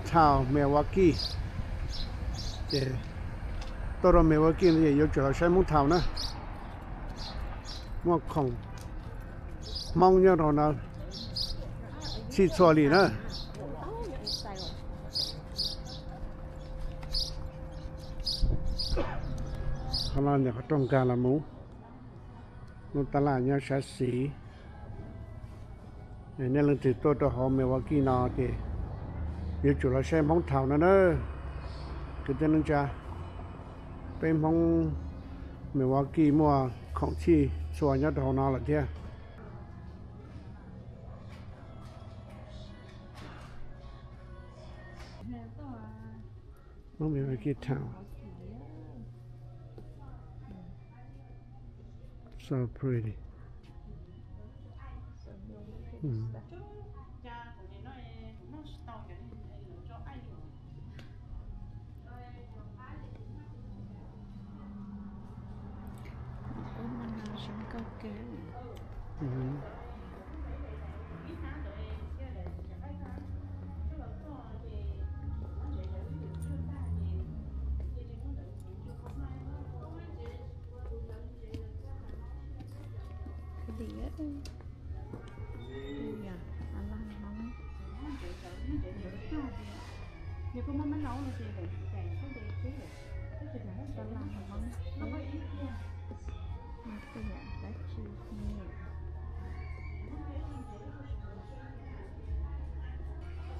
Town Milwaukee. Ces tuaj rau Milwaukee no ces yuav tsum los saib Hmoob Town na. Muaj khoom Hmoob nyob rau no txhij txhua li na. Qhov no niam qhov rooj nkag los mus, lub tab laj nyob sab xis. Nej leej twg tuaj rau hauv Milwaukee no ces yuav tsum los saib Hmoob Town no na. Kwv tij neej tsa, peb Hmoob Milwaukee muaj khoom txhij txhua nyob rau hauv no lawm thiab. Hmoob Milwaukee Town. So pretty. Mm.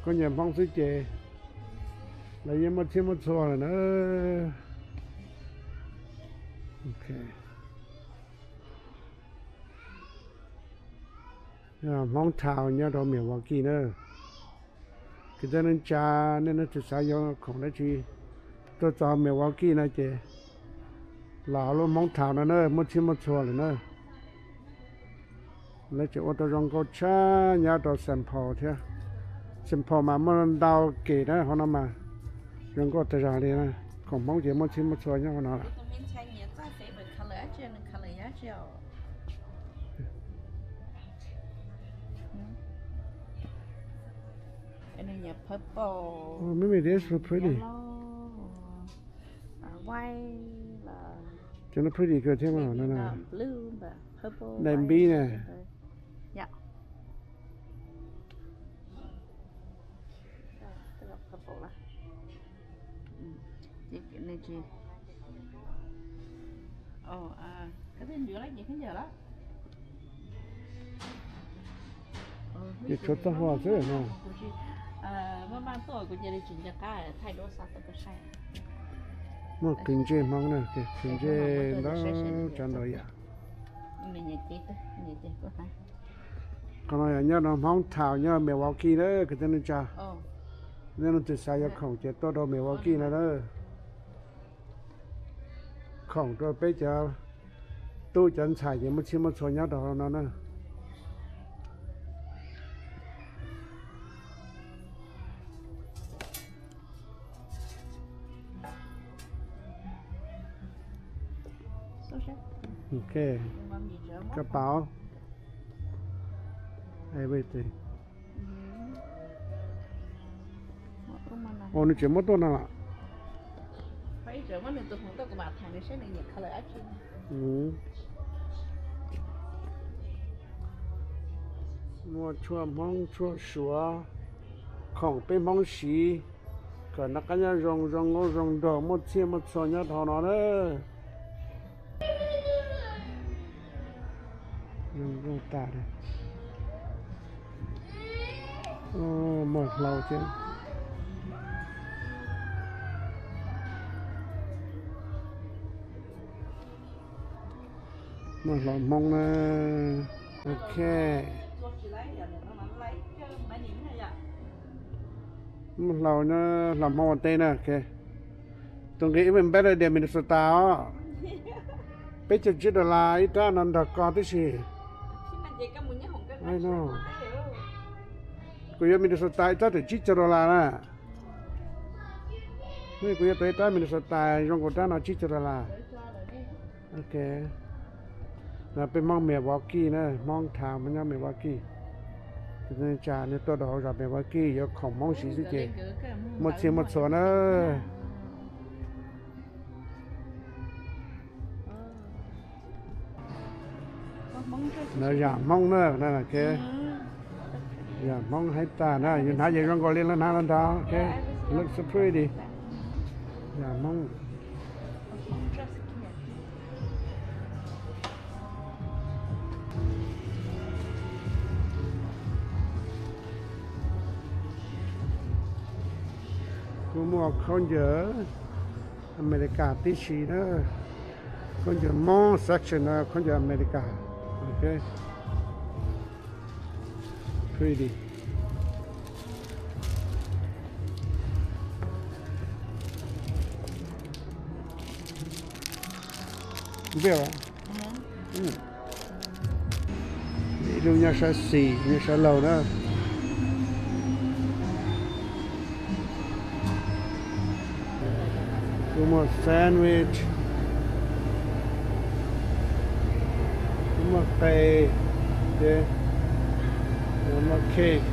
Koj nyiam Hmoob xwb ces lawv yeej muaj txhij muaj txhua lawm na. Hmoob Town nyob rau Milwaukee na. Kwv tij neej tsa, nej leej twg xav yuav khoom dab tsi tuaj txog Milwaukee no ces los lub Hmoob Town no na, muaj txhij muaj txhua lawm na. Lawv tseem ua rau zoo nkauj tshaj nyob rau Saint Paul thiab. Saint Paul mas muaj ntau kem na, qhov no mas zoo nkauj tag zog li na. Khoom Hmoob ces muaj txhij muaj txhua nyob qhov no lawm. Oh, maybe this is pretty. Cov no pretty kawg thiab mas no na. Daim npib na. Ces tshuav txoj hua xwb no. Muaj kwv ntsej Hmoob na, kwv ntsej ntau tsav ntau yam. Qhov no yog nyob rau Hmoob Town nyob Milwaukee na kwv tij neej tsa. Nej leej twg xav yuav khoom ces tuaj rau Milwaukee no na. Khoom rau peb cov tub cov ntxhais ces muaj txhij muaj txhua nyob rau hauv no na. Ok, koj pauv. Everything. Ua nws tseem muab tuaj no los. Muaj tshuaj Hmoob tshuaj Suav, khoom peb Hmoob siv, kom noj qab nyob zoo, zoo nkauj zoo nraug, muaj txhij muaj txhua nyob rau hauv no na. Zoo nkauj tas li. Muaj hlau thiab. Muaj hlau Hmoob na. Ok. Muaj hlau na, hlau Hmoob ua teb na. Ok. Tus nqi ib me npeb rau tias Minnesota os. Peb caug tsib dollar ib rab no nrog koj tib si. Kuv yuav Minnesota ib rab tawm tsib caug dollar na. Kuv yuav tau ib rab Minnesota zoo nkaus rab no tsib caug dollar. Ok. No peb Hmoob Milwaukee na, Hmoob Town nyob Milwaukee. Tsa nws tuaj rau hauv zos Milwaukee yuav khoom Hmoob siv xwb ces muaj txhij muaj txhua na. Lawv yam Hmoob na, yam Hmoob heev tag na, yus hnav ces zoo nkaus li lawv hnav los ntag. Looks so pretty. Yam Hmoob. Kuj muaj khaub ncaws Amelikas tib si na, khaub ncaws Hmoob section na, khaub ncaws Amelikas. Ok. Pretty. Ib lub nyob sab xis, nyob sab laug na. Kuj muaj sandwich, kuj muaj qe, ces muaj cake.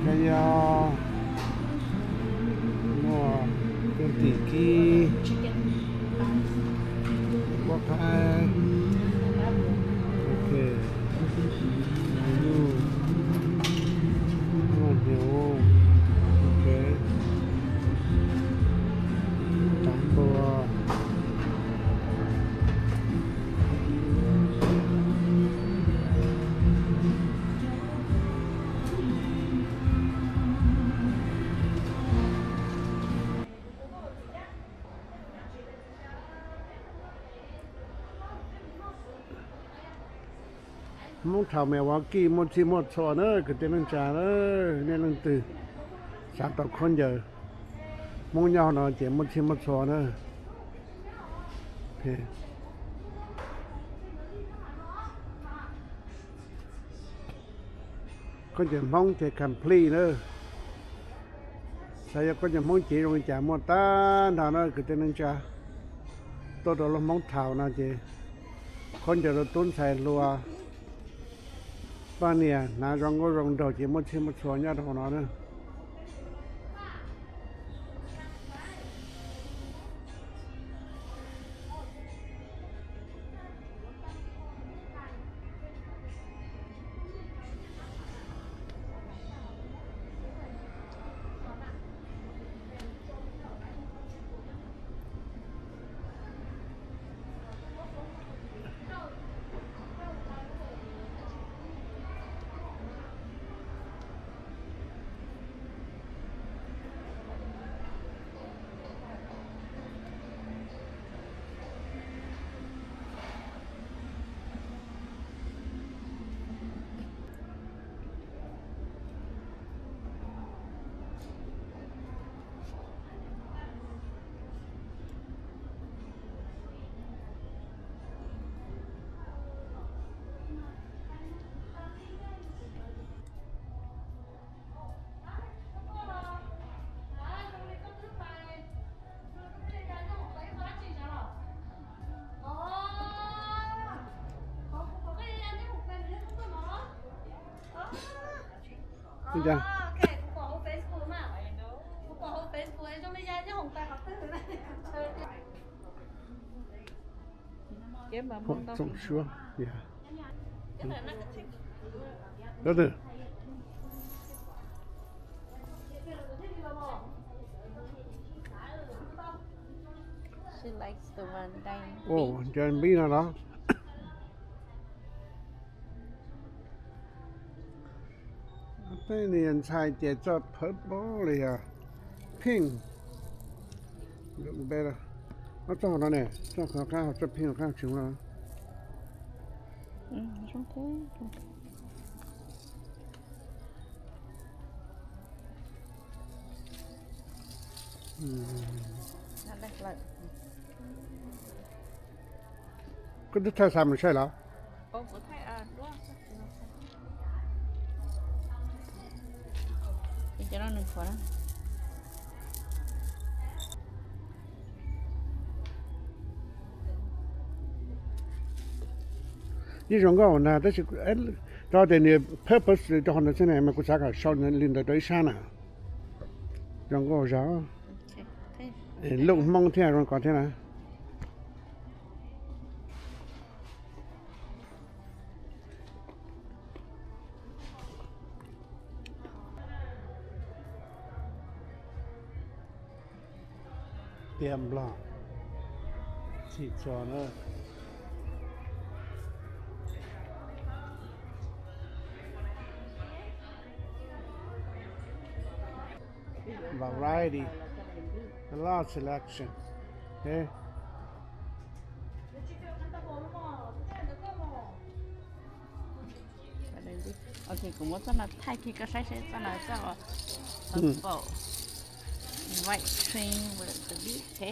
Kab yog muaj tim kib, pob qhaib, ok, nyuj, muaj hnyuv, ok, tav npua. Hmoob thaum Milwaukee muaj txhij muaj txhua na kwv tij neej tsa na, nej leej twg xav tau khaub ncaws Hmoob nyob no ces muaj txhij muaj txhua na. Khaub ncaws Hmoob ces complete na. Xav yuav khaub ncaws Hmoob cev zoo li cas muaj tag nrho na kwv tij neej tsa. Tuaj rau lub Hmoob thaum no ces khaub ncaws rau tub ntxhais hluas poj niam hnav zoo nkauj zoo nraug ces muaj txhij muaj txhua nyob rau hauv no na. Tsoom suab. Ncaws npib no los. Tej niag ntxhais ces txoj purple li yog pink. Ob txoj no ne, txoj qab, txoj pink qab tsis muaj. Koj twb thaij xa mus saib los? Cov no nws khuav na. Yeej zoo nkauj na, tab sis rau tias nws purpose rau qhov ntawd xwb ne, mas kuv xav kom sau li ntawd rau ib sab na. Zoo nkauj zog. Lub Hmoob thiab zoo ko thiab na. Tiaj Nplog, txhim txhua na. Variety, a lot of selection. Ok, kuv muab txoj no thaij kiag koj saib seb txoj no txoj purple, white trim with the beige, ok.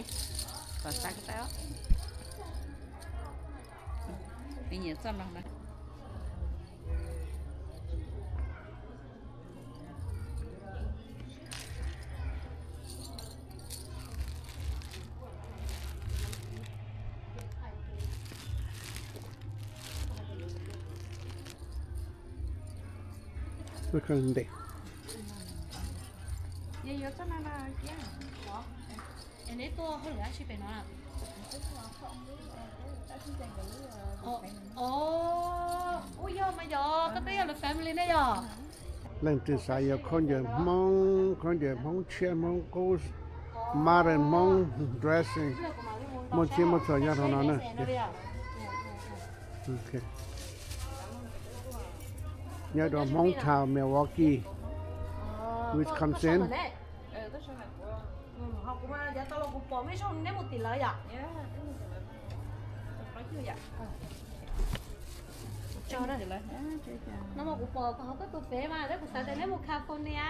Kom xav koj saib. Nws nyiam txoj no na. Ntej. Ub, yog mas yog koj twb yog lawv family ne yog. Leej twg xav yuav khaub ncaws Hmoob, khaub ncaws Hmoob tshiab, Hmoob qub, modern Hmoob dressing, muaj txhij muaj txhua nyob rau no na. Nyob rau Hmoob Town, Milwaukee, Wisconsin. No mas kuv pom koj tus pem mas kuv xav tias neb mus California.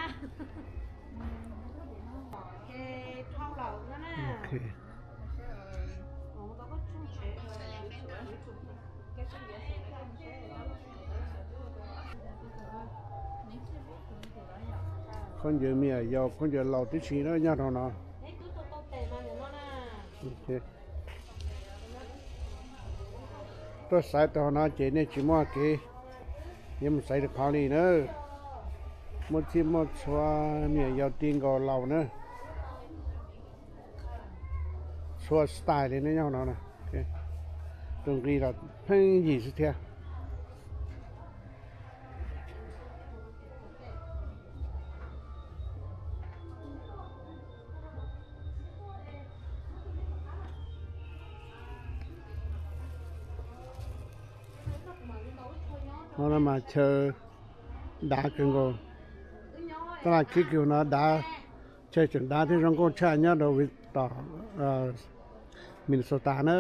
Khaub ncaws me nyuam yaus, khaub ncaws laus tib si na nyob rau no. Tuaj xaiv tau no ces nej tsis muaj kev yuav mus xaiv rau qhov li na. Muaj txhij muaj txhua, me nyuam yaus, tij nkaus laus na. Txhua style li nej nyob no na. Tus nqi los pheej yig xwb thiab. Hmo no mas chaw dav kawg nkaus. Tab laj khib kws no dav, chaw tseem dav thiab zoo nkauj tshaj nyob rau tom Minnesota na.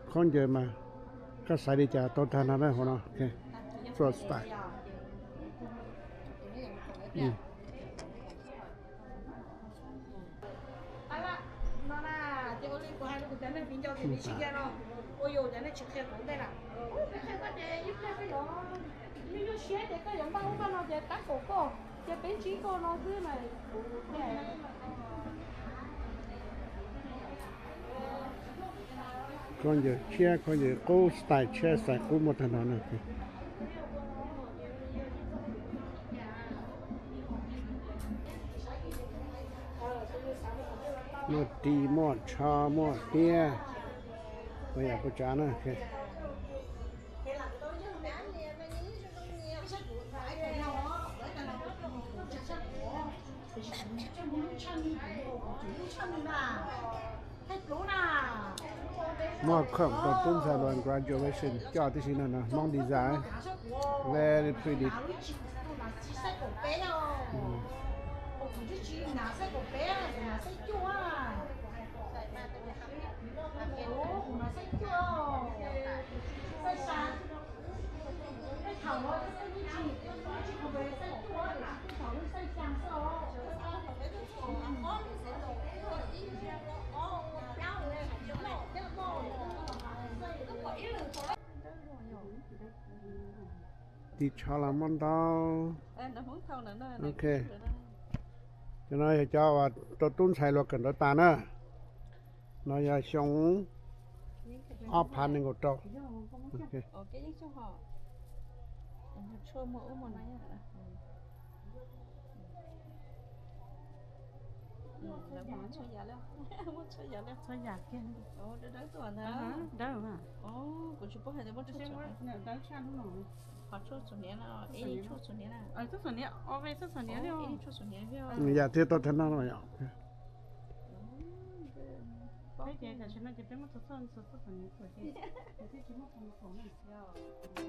Khaub ncaws mas koj xaiv li cas tau tag no na hauv no. Txhua style. Khaub ncaws tshiab, khaub ncaws qub, style tshiab, style qub muaj tag nrho na. Muaj ris, muaj tsho, muaj tiab, muaj yam kuv tsav na. Muaj khoom rau tub ntxhais luag graduation coj tib si no na, Hmoob design, very pretty. Ris tsho los muaj ntau. Ok, cov no yog cov uas rau tub ntxhais luag kawm ntawv tas na. No yog xyoo Ob phav nees nkaum rau. Ok. Tshuaj muaj ub muaj no. Muaj tshuaj yam kiag. Dawb, kuv tsis paub hais tias muaj tshuaj txom nyem. Qhov tshuaj txom nyem no, ib tshuaj txom nyem na. Tshuaj txom nyem, ov, tshuaj txom nyem li, tshuaj txom nyem li. Yam thiaj tau tag no no yom. Peb ces tam sim no ces peb muab txhua txhua txhua txom nyem tuaj ces, ces twb tsis muaj qhov no faus na.